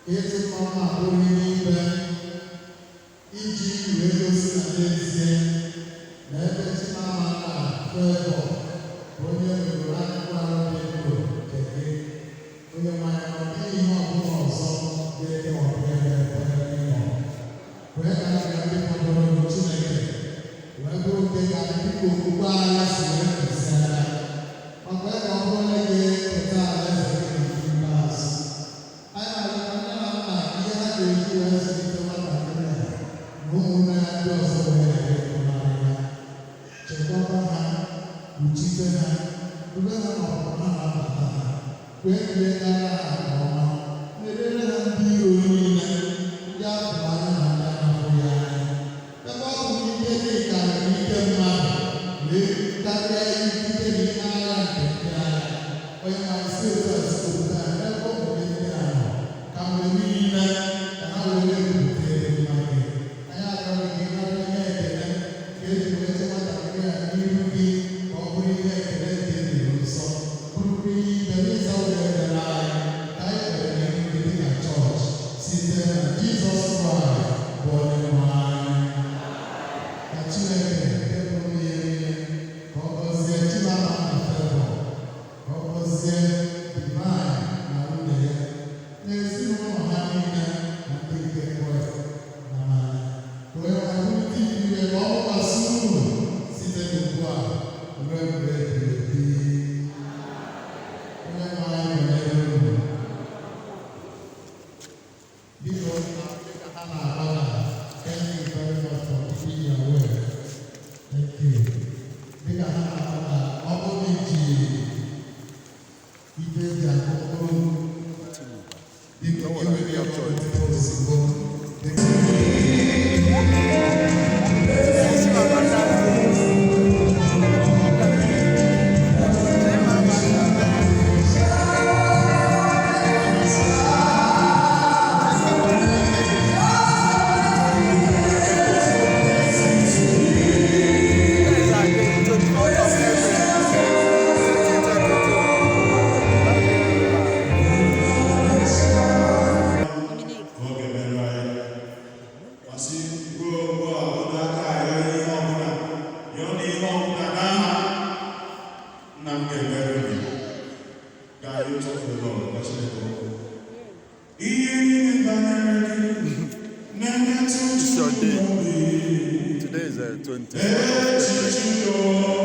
Ka ịtụ mma bụrụ ihe ibe iji wee gosi na n'ezie na ebe Chimamanda Favour bụ onye nwere akụkụ ahụ dị ndụ nke gị, onye nwanyị, na ọ dịghị ihe ọbụla ọzọ ga-ekewapụ ya n'ebe ị nọ. Kwee ka ndụ ndị fọdụrụ, Chineke, wee bụrụ nke ga-adị dịka okwukwe anyị si wee kwesị anya, ma kwee ka ọ bụrụ onye ga-eketa alaeze gị na nke ikpeazụ. Anyị na-arịọ ka nne na nna ihe ha ga-eji wee zụlite nwatakịrị a na ụmụnne ya ndị ọzọ wee ghara ịfụnarị ha. Chekwaba ha, kpuchite ha, dube ha n'ọpụpụ ha na-abata ha. Kwee ka ihe gara ha nke ọma, merere ha ndị iro niile, ndị a fụrụ anya na ndị a na-afụghị anya. Ebe ọ bụ na ike gị karịrị ike mmadụ wee karịa ikike na ihe agha nke ndị agha, onye na-esi otu a zipụta ya n'ebe ụmụ gị ndị a nọ, ka mgbe niile ka ha wee na-ekwupụta ịdị mma gị. Anyị arịọghị gị nara ihe ekele ka eji wee chee nwatakịrị a n'ihu gị, ka ọ bụrụ ihe ekele nke edoro nsọ, bụrụkwa ihe ibe n'ịza wee ekpere anyị ka anyị kpere n'ihu gị dịka chọọchị, site na Jizọs Kraịst bụ Onyenwe anyị. Ka Chineke nke pụrụ ihe niile, ka ọ gọzie Chimamanda Favour, ka ọ gọzie Divine na nwunye ya na ezinụlọ ha niile na ndị nke Kraịst na n'anya. Ka onye nwe bulite ire ka ọ mụkwasị unu site n'ugbu a ruo mgbe ebighị ebi. Onye nwe anyị nọnyere unu. Biko, dịka ha na-agbada, thank you very much for keeping your word. Thank you. Dịka ha na-agbada, ọ bụrụ na iji ife eji akụ mkpụrụ, biko, iwere ya ozugbo. Exactly. 24th of April, 2022. Ka ọ ga-emerụ anyị masị ruo ugbu a ọ n'aka arịọ ihe ọbụla, yọọ na ihe ọbụla n'aha nna m ga-emere gị. Ka anyị tụfu Lord ka Chineke okwu. Ihe niile banyere gị na-emetụ It's your day. n'obi. Today is 24th of April. Echiche udo.